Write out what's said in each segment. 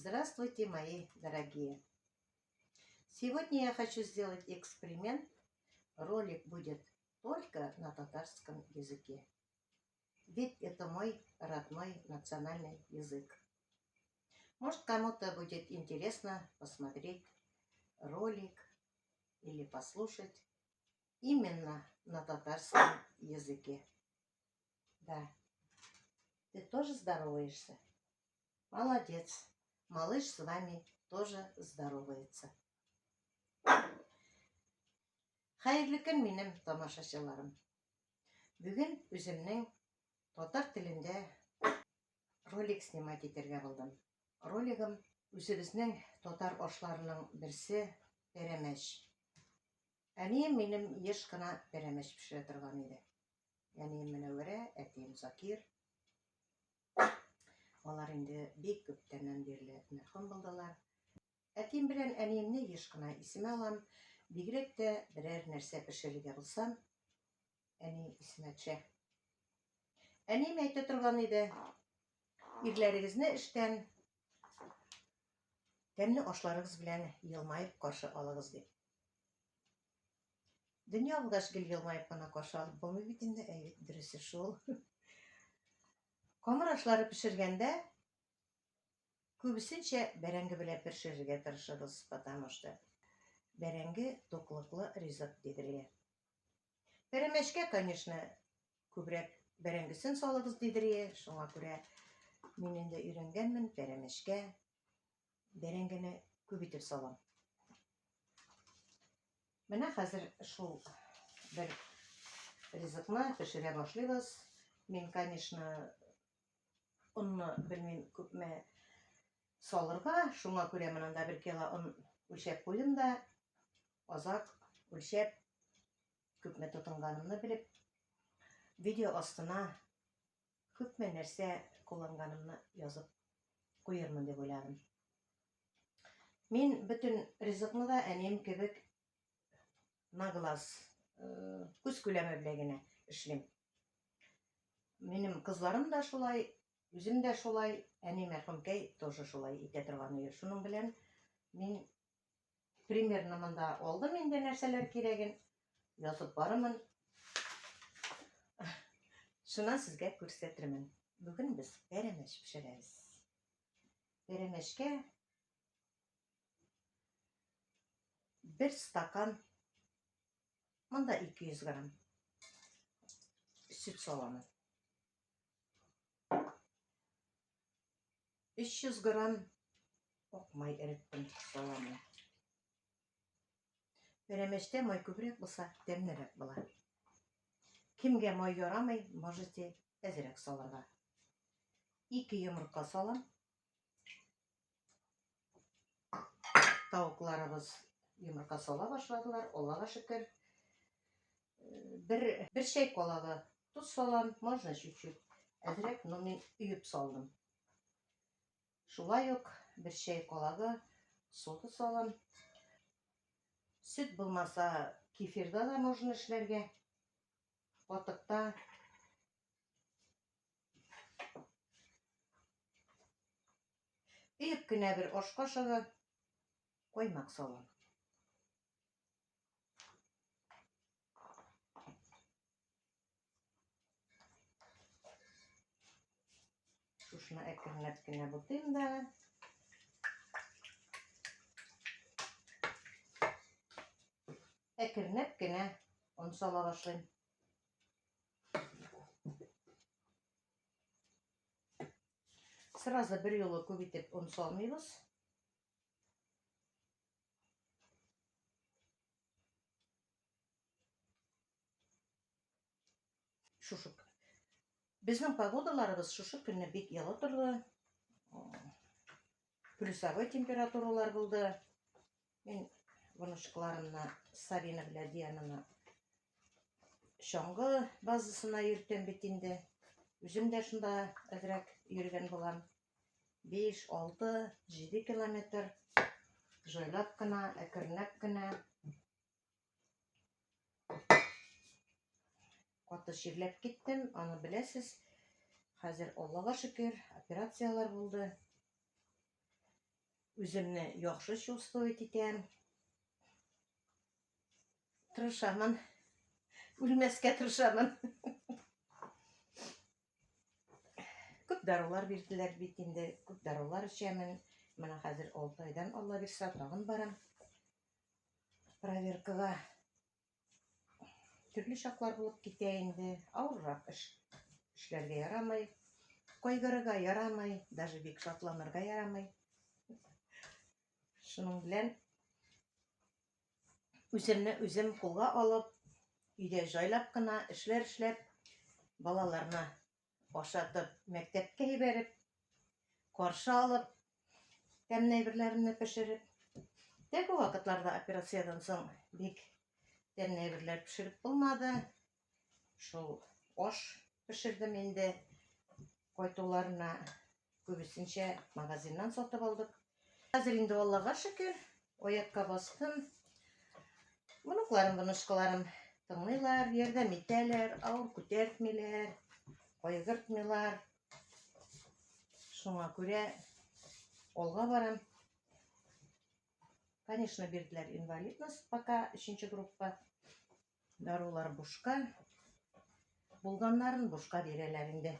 Здравствуйте, мои дорогие! Сегодня я хочу сделать эксперимент. Ролик будет только на татарском языке. Ведь это мой родной национальный язык. Может, кому-то будет интересно посмотреть ролик или послушать именно на татарском языке. Да. Ты тоже здороваешься? Молодец. Малыш с вами тоже здоровается. Хәерле көн минем тамашачыларым. Бүген үземнең татар телендә ролик снимать итәргә булдым. Ролигым үзебезнең татар ашларының берсе пәрәмәч. Әнием минем еш кына пәрәмәч пешерә торган иде. Әнием Мөнәвәрә, әтием Закир. Алар инде бик күптәннән бирле мәрхүм булдылар. Әтием белән әниемне еш кына исемә алам. Бигрәк тә берәр нәрсә пешерергә булсам, әни исемә төшә. Әнием әйтә торган иде, ирләрегезне эштән тәмле ашларыгыз белән елмаеп каршы алыгыз дип. Дөнья булгач гел елмаеп кына каршы алып булмый бит инде, әй, дөресе шул. Камыр ашлары пешергәндә күбесенчә бәрәңге белән пешерергә тырышыгыз, потому что бәрәңге туклыклы ризык дидергә. Пәрәмәчкә, конечно, күбрәк бәрәңгесен салыгыз дидергә, шуңа күрә мин инде өйрәнгәнмен пәрәмәчкә бәрәңгене күп итеп салам. Менә хәзер шул бер ризыкны пешерә башлыйбыз. Мин, конечно, онны белмим күпме салырга, шуңа күрә монда бер кило он үлчәп куйдым да, азак үлчәп күпме тотынганымны белеп, видео астына күпме нәрсә кулланганымны язып куермын дип уйладым. Мин бөтен ризыкны да әнием кебек на глаз, э, күз күләме белән генә эшлим. Минем кызларым да шулай, үзем дә шулай, әни мәрхүмкәй тоже шулай итә торган иде. Шуның белән мин Примерно монда алдым инде нәрсәләр кирәген. Язып барымын. Шуннан сезгә күрсәтермен. Бүген без пәрәмәч пешерәбез. Пәрәмәчкә бер стакан, монда 200 грамм сөт саламын. 300 грамм ак май эреттем, саламын. Пәрәмәчтә май күбрәк булса, тәмлерәк була. Кемгә май ярамый, можете әзрәк салырга. Ике йомырка салам. Тавыкларыбыз йомырка сала башладылар, Аллага шөкер. Бер, бер чәй калагы тоз салам, можно чуть-чуть әзрәк, но мин өеп салдым. Шулай ук бер чәй калагы сода салам. Сөт булмаса, кефирда да можно эшләргә. Катыкта. Өеп кенә бер аш кашыгы каймак салам. Шушыны әкренләп кенә бутыйм да. Әкренләп кенә он сала башлыйм. Сразу бер юлы күп итеп он салмыйбыз. Шушы. Безнең погодаларыбыз шушы көнне бик елы торды. Плюсовой температуралар булды. Мин внучкаларымны Сабина белән Диананы чаңгы базасына йөртәм бит инде. Үзем дә шунда әзрәк йөргән булам. 5, 6, 7 километр. Җайлап кына, әкренләп кенә. Каты чирләп киттем, аны беләсез. Хәзер Аллага шөкер, операцияләр булды. Үземне яхшы чувствовать итәм. Тырышамын. Үлмәскә тырышамын. Күп дарулар бирделәр бит инде, күп дарулар эчәмен. Менә хәзер 6 айдан Алла бирсә тагын барам. Проверкага. Төрле чаклар булып китә инде. Авыррак эш эшләргә ярамый. Кайгырырга ярамый, даже бик шатланырга ярамый. Шуның белән үземне үзем кулга алып, өйдә җайлап кына эшләр эшләп, балаларны ашатып, мәктәпкә җибәреп, каршы алып, тәмле әйберләремне пешереп. Тәүге вакытларда операциядән соң бик тәмле әйберләр пешереп булмады. Шул аш пешердем инде. Кайтуларына күбесенчә магазиннан сатып алдык. Хәзер инде Аллага шөкер, аякка бастым. Внукларым, внучкаларым тыңлыйлар, ярдәм итәләр, авыр күтәртмиләр, кайгыртмыйлар. Шуңа күрә алга барам. Конечно, бирделәр инвалидность пока өченче группа. Дарулар бушка. Булганнарын бушка бирәләр инде.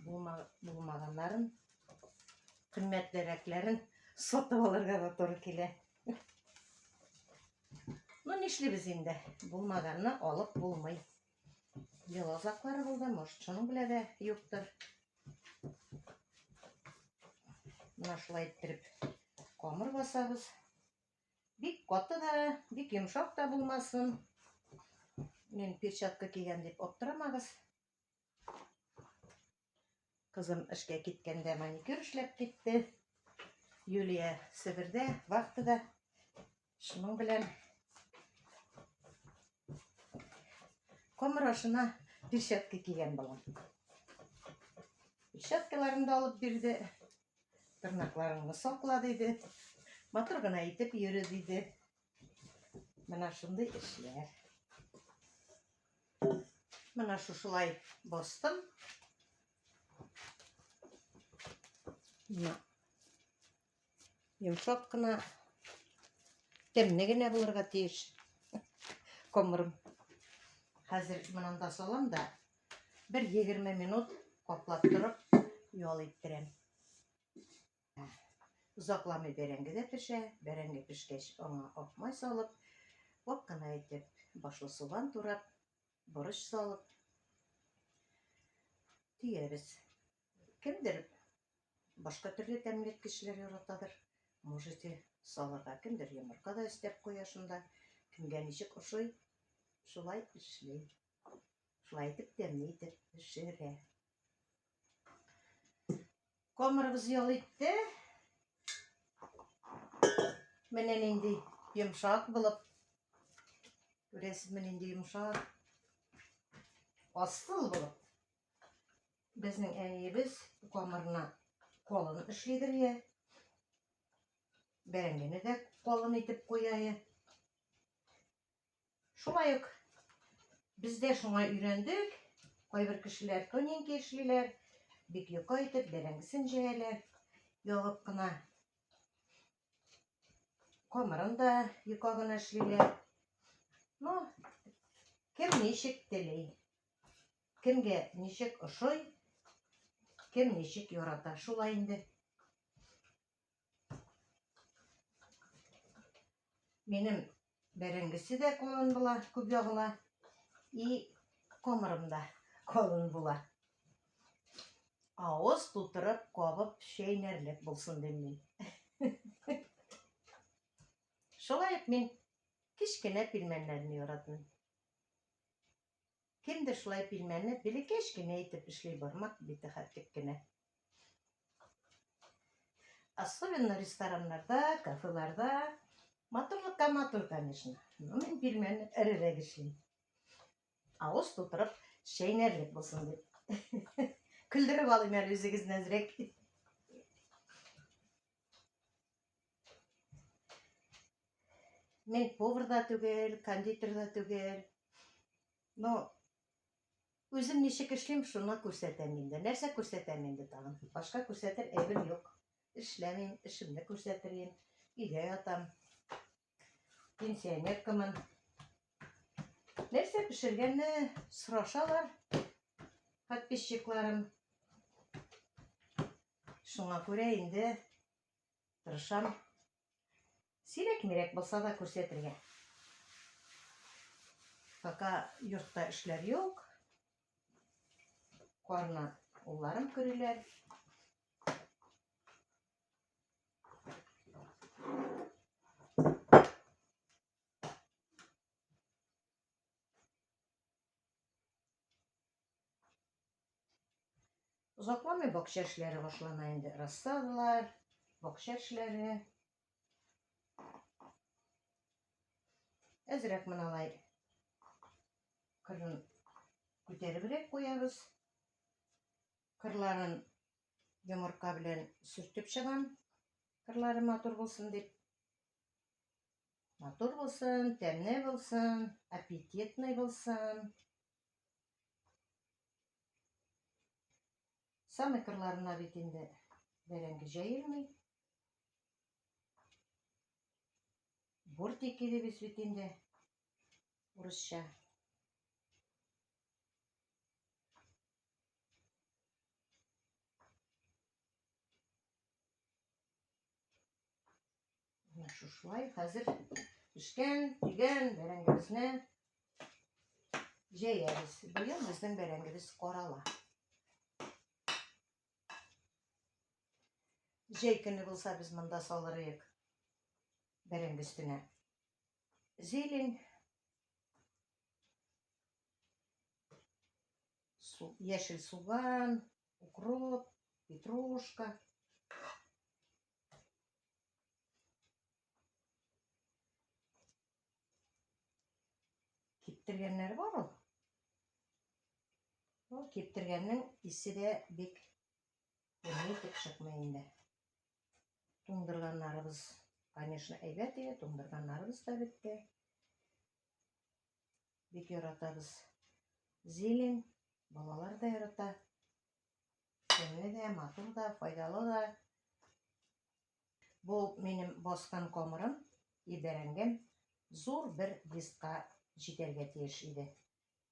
Булма, булмаганнарын, кыйммәтлерәкләрен сатып алырга да туры килә. Ну, нишлибез инде? Булмаганны алып булмый. Ел азаклары булды, может, шуның белән дә юктыр. Менә шулай иттереп камыр басабыз. Бик каты да, бик йомшак та булмасын. Мин перчатка кигән дип аптырамагыз. Кызым эшкә киткәндә маникюр эшләп китте. Юлия Себердә, вахтада. Шуның белән камыр ашына перчатка кигән балам. Перчаткаларын да алып бирде. Тырнакларыңны сакла, диде. Матур гына итеп йөре, диде. Менә шундый эшләр. Менә шушылай бастым. Менә йомшак кына, тәмле генә булырга тиеш. Комырым. Хәзер монанда салам да бер 20 минут каплап торып ял иттерәм. Озакламый бәрәңге дә пешә. Бәрәңге пешкәч, аңа ак май салып, вак кына итеп башлы суган турап, борыч салып төябез. Кемдер башка төрле тәмләткечләр яратадыр. Можете салырга. Кемдер йомырка да өстәп куя шунда. Кемгә ничек ошый, шулай эшли. Шулай итеп тәмле итеп пешерә. Камырыбыз ял итте. Менә нинди йомшак булып. Күрәсезме нинди йомшак? Асыл булып. Безнең әниебез камырны калын эшлидер я. Бәрәңгене дә калын итеп куя я. Шулай ук без дә шуңа өйрәндек. Кайбер кешеләр тоненький эшлиләр, бик йока итеп бәрәңгесен җәяләр, ягып кына. Камырын да йока гына эшлиләр. Ну, кем ничек тели. Кемгә ничек ошый, кем ничек ярата. Шулай инде. Минем бәрәңгесе дә калын була, күп ягыла. И камырым да калын була. Авыз тутырып, кабып чәйнәрлек булсын дим мин. Шулай ук мин кечкенә пилмәннәрне яратмыйм. Кемдер шулай пилмәнне бәләкәч кенә итеп эшли, бармак бите хәтлек кенә. Особенно рестораннарда, кафеларда матурлыкка матур, конечно. Но мин пилмәнне эрерәк эшлим. Авыз тутырып чәйнәрлек булсын дип. Көлдереп алыйм әле үзегезне әзрәк. Мин повар да түгел, кондитер да түгел. Но үзем ничек эшлим, шуны күрсәтәм инде. Нәрсә күрсәтәм инде тагын? Башка күрсәтер әйбер юк. Эшләмим, эшемне күрсәтер идем. Өйдә ятам. Пенсионеркамын. Нәрсә пешергәнне сорашалар подписчикларым. Шуңа күрә инде тырышам сирәк-мирәк булса да күрсәтергә. Пока йортта эшләр юк. Карны улларым көриләр. Озакламый бакча эшләре башлана инде. Рассадалар, бакча эшләре. Әзрәк моналай кырын күтәребрәк куябыз. Кырларын йомырка белән сөртеп чыгам. Кырлары матур булсын дип. Матур булсын, тәмле булсын, аппетитный булсын. Самый кырларына бит инде бәрәңге җәелми. Бортики дибез бит инде урысча. Менә шушылай хәзер пешкән, көйгән бәрәңгебезне җәябез. Быел безнең бәрәңгебез карала. Җәй көне булса без монда салыр идек бәрәңге өстенә. Зелень, су, яшел суган, укроп, петрушка. Киптергәннәр бар ул. Ул киптергәннең исе дә бик итеп чыкмый инде. Туңдырганнарыбыз, конечно, әйбәт иде, туңдырганнарыбыз да бетте. Бик яратабыз. Зелень, балалар да ярата. Тәмле дә, матур да, файдалы да. Бу минем баскан камырым и бәрәңгем зур бер листка җитәргә тиеш иде.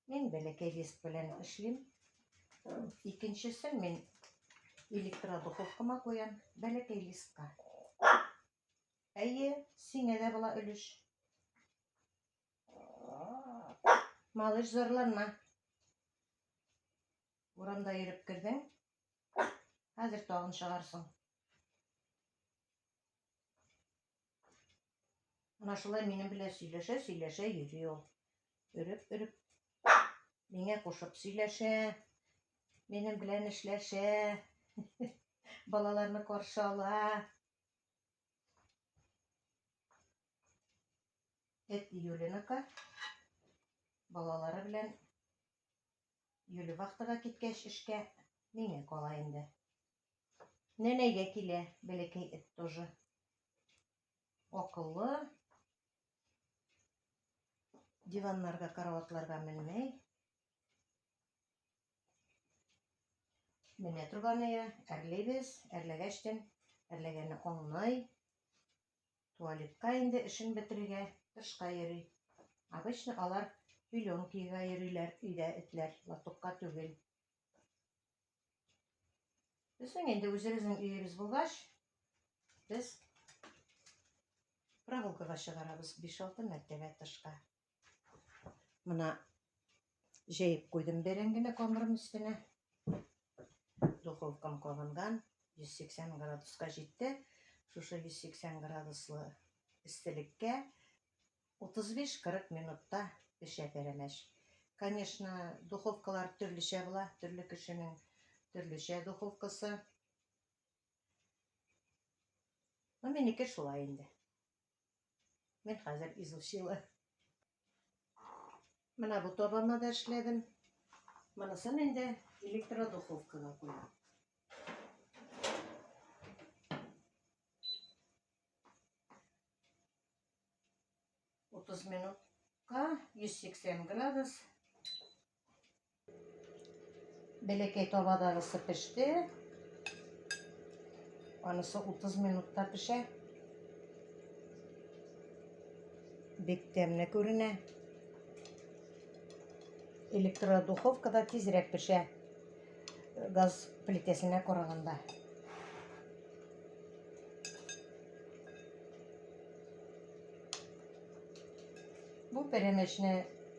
Мин бәләкәй лист белән эшлим. Икенчесен мин электродуховкама куям, бәләкәй листка. Әйе, сиңа дә була өлеш. Малыш, зарланма. Урамда йөреп кердең. Хәзер тагын чыгарсың. Менә шулай минем белән сөйләшә, сөйләшә йөри ул. Өреп, өреп. Миңа кушып сөйләшә. Минем белән эшләшә. Балаларны каршы ала. Эт Юлиныкы. Балалары белән Юля вахтага киткәч эшкә миңа кала инде. Нәнәйгә килә бәләкәй эт тоже. Акыллы. Диваннарга, караватларга менмәй. Менә торганы әрлибез, әрләгәчтен, әрләгәнне аңлый. Туалетка инде эшен бетерергә тышка йөри. Обычно алар пеленкига йөриләр, өйдә этләр, лотокка түгел. Безнең инде үзебезнең өебез булгач, без прогулкага чыгарабыз 5-6 мәртәбә тышка. Мына җәеп куйдым бәрәңгене камырым өстенә. Духовкам кабынган, 180 градуска җитте. Шушы 180 градуслы эсселеккә 35-40 минутта пешә пәрәмәч. Конечно, духовкалар төрлечә була, төрле кешенең төрлечә духовкасы. Ну, минеке шулай инде. Мин хәзер изучила. Менә бу табама да эшләдем. Монысын инде электродуховкага куям. 30 минутка 180 градус. Бәләкәй табадагысы пеште. Анысы 30 минутта пешә. Бик тәмле күренә. Электродуховкада тизрәк пешә. Газ плитәсенә караганда. Бу пәрәмәчне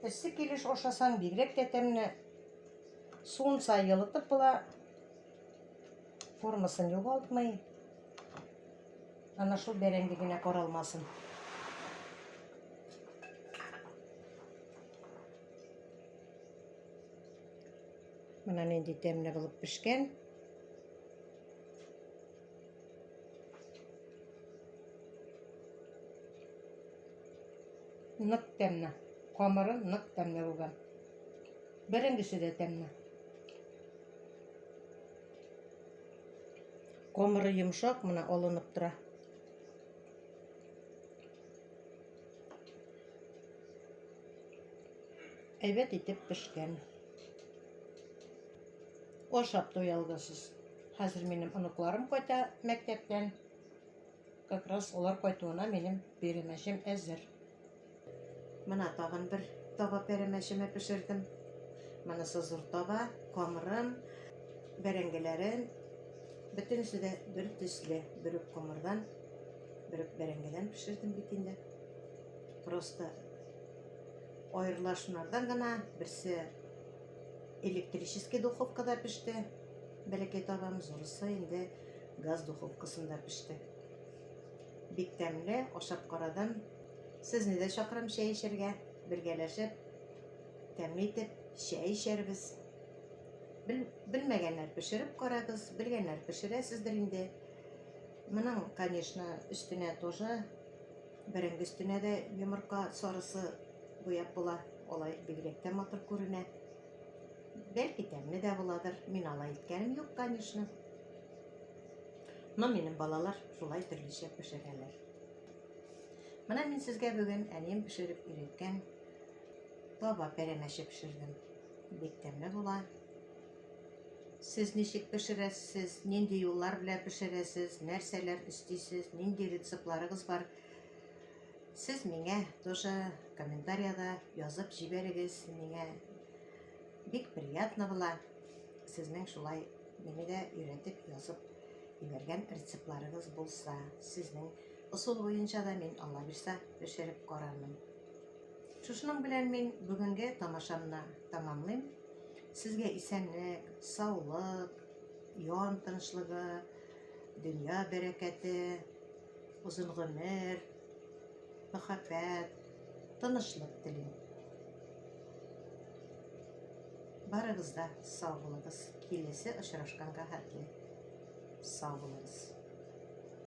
эссе килеш ашасаң, бигрәк тә тәмле. Суынса елытып була. Формасын югалтмый. Ана шул бәрәңге генә каралмасын. Менә нинди тәмле булып пешкән. Нык тәмле. Камыры нык тәмле булган. Бәрәңгесе дә тәмле. Камыры йомшак, менә алынып тора. Әйбәт итеп пешкән. Ашап туялгысыз. Хәзер минем оныкларым кайта мәктәптән. Как раз алар кайтуына минем пәрәмәчем әзер. Менә тагын бер таба пәрәмәчеме пешердем. Монысы зур таба, камырын, бәрәңгеләрен, бөтенесе дә бер төсле, бер үк камырдан, бер үк бәрәңгедән пешердем бит инде. Просто аерыла шунардан гына, берсе электрический духовкада пеште, бәләкәй табам, зурысы инде газ духовкасында пеште. Бик тәмле, ашап карадым. Сезне дә чакырам чәй эчәргә, бергәләшеп, тәмле итеп чәй эчәрбез. Бел, белмәгәннәр пешереп карагыз, белгәннәр пешерәсездер инде. Моның, конечно, өстенә тоже бәрәңге өстенә дә йомырка сарысы буяп була. Алай бигрәк тә матур күренә. Бәлки тәмле дә буладыр. Мин алай иткәнем юк, конечно. Но минем балалар шулай төрлечә пешерәләр. Менә мин сезгә бүген әнием пешереп өйрәткән таба пәрәмәче пешердем. Бик тәмле була. Сез ничек пешерәсез, нинди юллар белән пешерәсез, нәрсәләр өстисез, нинди рецептларыгыз бар? Сез миңа тоже комментариядә язып җибәрегез, миңа бик приятно була сезнең шулай мине дә өйрәтеп язып җибәргән рецептларыгыз булса, сезнең ысул буенча да мин Алла бирса пешереп карармын. Шушының белән мин бүгенге тамашамны тәмамлыйм. Сезгә исәнлек, саулык, ян тынычлыгы, дөнья бәрәкәте, озын гомер, мәхәббәт, тынычлык телим. Барыгыз да сау булыгыз. Киләсе очрашканга хәтле сау булыгыз.